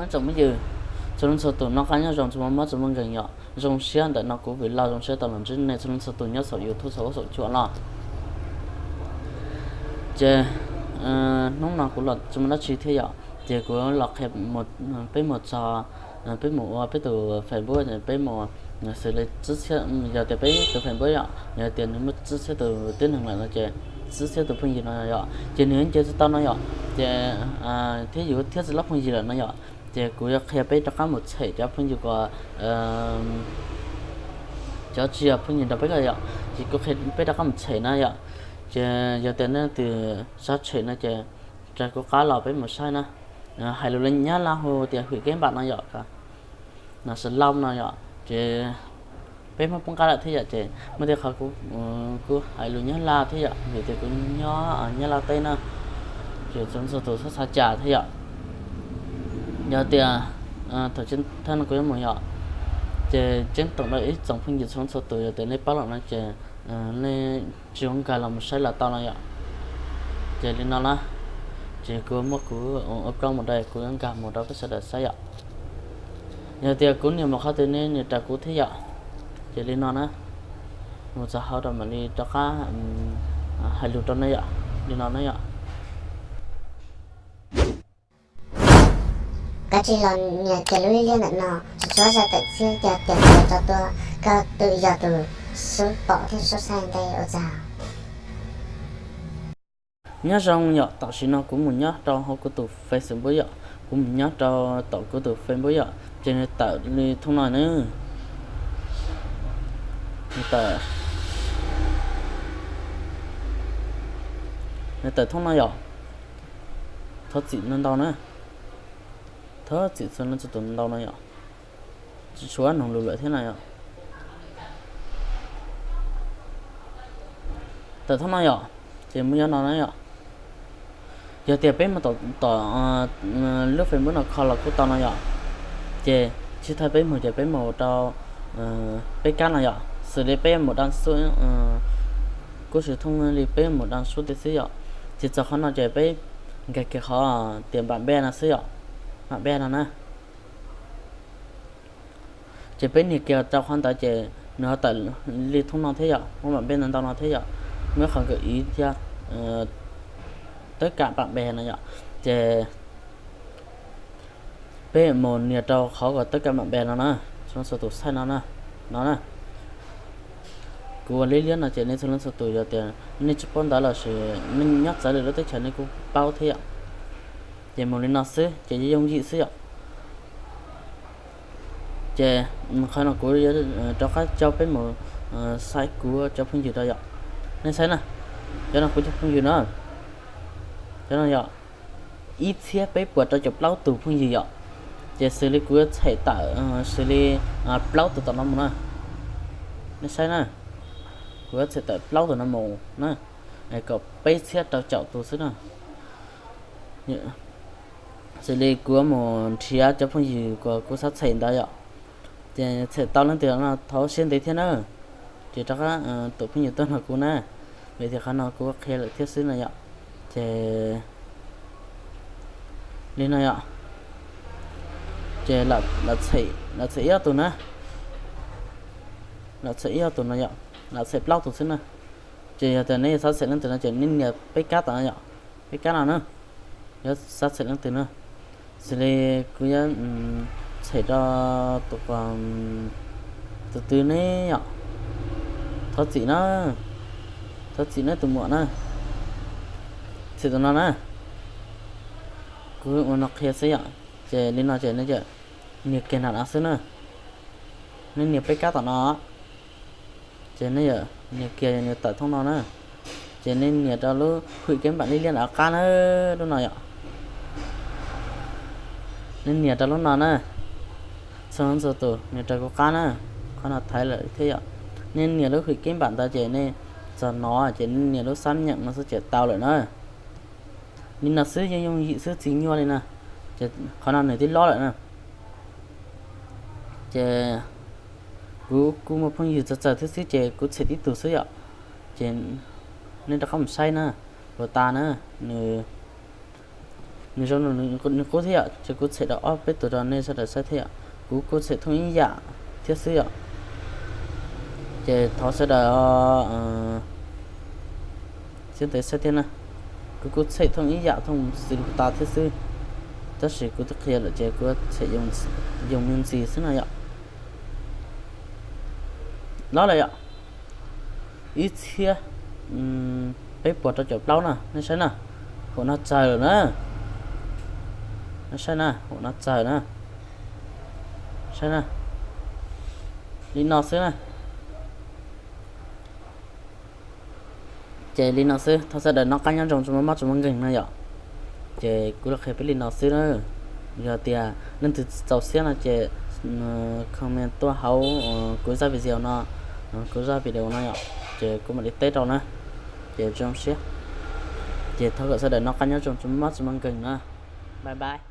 Tsoom phooj ywg txhua leej txhua tus, noj qab nyob zoo, txhob mob txhob nkeeg yom. Zoo siab ntawm no kuv Vim Lauj zoo siab tau los ntsib nej txhua leej txhua tus nyob saum YouTube saum huab saum cua no. Ces hnub no kuv los tsis muaj dab tsi thiab yom, ces kuv los qhia peb mus txog, peb mus ua peb tus Facebook, peb mus xws li tsib txhiab, yog tias peb tus Facebook yom, yog tias nws muaj tsib txhiab tus tib neeg lawm no ces tsib txhiab tus phooj ywg no yom, ces nws nce tsis tau no yom, ces thiab yus thiab tsis lab phooj ywg lawm no yom, ces kuv yuav qhia peb rov qab mus tshem cov phooj ywg uas cov tsis yog phooj ywg nrog peb ko yom, ces kuv qhia peb rov qab mus tshem na yom. Ces yog tias nej twg xav tshem no ces raws kuv qab los peb mus saib na. Hais lus Nyab Laj hu tias hủy cái bản no yom, no sav laub no yom, ces peb Hmoob poob qab lawm thiab yom, ces muaj tej qhov kuv hais lus Nyab Laj thiab yom, vim tias kuv nyob Nyab Laj teb na, ces txhua txhua tus txhob xav cas thiab yom. Yog tias thaum thawj no kuv yuav mus yom, ces ceeb toom rau ib tsoom phooj ywg txhua txhua tus, yog tias nej paub lawm no ces nej tsis nkag los mus saib los tau no yom. Ces li no na, ces kuv muab kuv ua koob mus rau kuv yuav nkag mus rau peb sawv daws saib yom. Yog tias kuv nias mus qhov twg nej nias raws kuv thiab yom. Ces li no na, mus txog hauv rau mam li rov qab hais lus rau nej yom, li no na yom. Koj cia li los nias kiag lub liab ntawm no, tsis txhob zaj tawm txhiab, yog tias kuv tso tuaj koj twb yog tus xub pom thiab xub saib ntej ua tsaug. Nyob zoo yom, tam sim no kuv mus nyob rau hauv kuv tus Facebook yom, kuv mus nyob rau tom kuv tus Facebook yom, ces nws tawm li thooj no na. Nws tawm, nws tawm thooj no yom. Thov txim ntau ntau na, thov txim txhua leej txhua tus ntau no yom. Tsis tshua noog lus lawm thiab no yom. Tawm thooj no yom, ces muab nyob no na yom. Yog tias peb mus tom lub Facebook no kho los kuj tau no yom. Ces tsis thaij peb mus ces peb mus rau peb kab no yom, xws li peb mus daj xub, kuv siv thooj li peb mus daj xub tiag xwb yom. Ces txog qhov no ces peb nkag kiag qhov tias npam npej no xwb yom, npam npej no na. Ces peb nias kiag rau qhov ntawd ces nws ho tawm li thooj no thiab yom, muaj npam npej ntau ntau no thiab yom, muaj ib qho nkawm iv thiab tawb kam npam npej no yom. Ces peb mus nias rau qhov uas tawb kam npam npej no na, txhua txhua tus saib no na, no na. Kuv ua liab liab no ces nej txhua leej txhua tus yog tias nej tsis paub ntawv los sis nej nyob txawv lwm lub teb chaws nej kuj paub thiab yom. Ces mus li no xwb ces yooj yim xwb yom. Ces qhov no kuv yuav rov qab coj peb mus saib kuv cov phooj ywg rau yom. Nej saib na, cov no kuv cov phooj ywg na, cov no yog ib txhiab peb puas rau caum plaub tus phooj ywg yom. Ces xws li kuv yuav txhem tawm xws li plaub tus tom no mus na. Nej saib na, kuv yuav txhem tawm plaub tus no mus na, kom peb txhiab rau caum tus xwb na. Xws li kuv yuav mus nrhiav cov phooj ywg uas kuv xav txhem ntawd yom. Ces txhem tau leej twg no thov siab ntev thiab na. Ces rov qab tus phooj ywg tuaj nrog kuv na, vim tias qhov no kuv qhia lawm thiab xwb no yom. Ces li no yom. Ces lam txhem ib ob tus na, lam txhem ib ob tus no yom, lam txhem plaub tus xwb na. Ces yog tias neb yuav xav txhem leej twg no ces nej nias peb kab tom no yom, peb kab no na, yuav xav txhem leej twg na. Xws li kuv yuav txhem rau tus, tus twg ne yom, thov txim na, thov txim na tus muam na, txhem tus no na. Kuv ua no qhia xwb yom. Ces li no ces nej nias kiag nram no xwb na, nej nias peb kab tom no. Ces nej nias kiag nws tawm thooj no na. Ces nej nias rau lub hwm kev npam liab liab ntawm qab na, lub no yom. Nej nias rau lub no na. Txhua leej txhua tus nias raws kuv qab na. Qhov no thaiv lawm thiab yom. Nej nias lub hwm kev npam ntawd ces nej txog no ces nej nias lub xab nyeem no xwb ces tau lawm na. Li no xwb yeej yooj yim xwb, tsis nyuaj li na. Ces qhov no nws twb lob lawm na. Ces kuv kuj muaj phooj ywg txawv txawv thiab xwb ces kuv txhem tib tug xwb yom. Ces nej rov qab mus saib na, puas tas na, nws Nws zoo, nws qub thiab yom, ces kuv txhem rau ob peb tus rau nej sawv daws saib thiab yom. Kuv kuj txhem thooj ib yam thiab xwb yom. Ces thov sawv daws xib ntev saib thiab na. Kuv kuj txhem thooj ib yam thooj xws li tas thiab xwb, tab sis kuv twb qhia lawm ces kuv txhem yooj yim ntxiv xwb no yom. Los lawm yom, ib txhiab peb puas rau caum plaub na, nej saib na. Hauv no tsawg lawm na, nej saib na, hauv no tsawg na, saib na. Li no xwb na. Ces li no xwb, thov sawv daws noj qab nyob zoo, tsis muaj mob tsis muaj nkeeg no yom. Ces kuv los qhia peb li no xwb na. Yog tias leej twg tsis txaus siab no ces comment tuaj hauv kuv zaj video no, kuv zaj video no yom, ces kuv mam li teb rau na. Ces zoo siab, ces thov kom sawv daws noj qab nyob zoo, tsis muaj mob tsis muaj nkeeg na. Bye bye.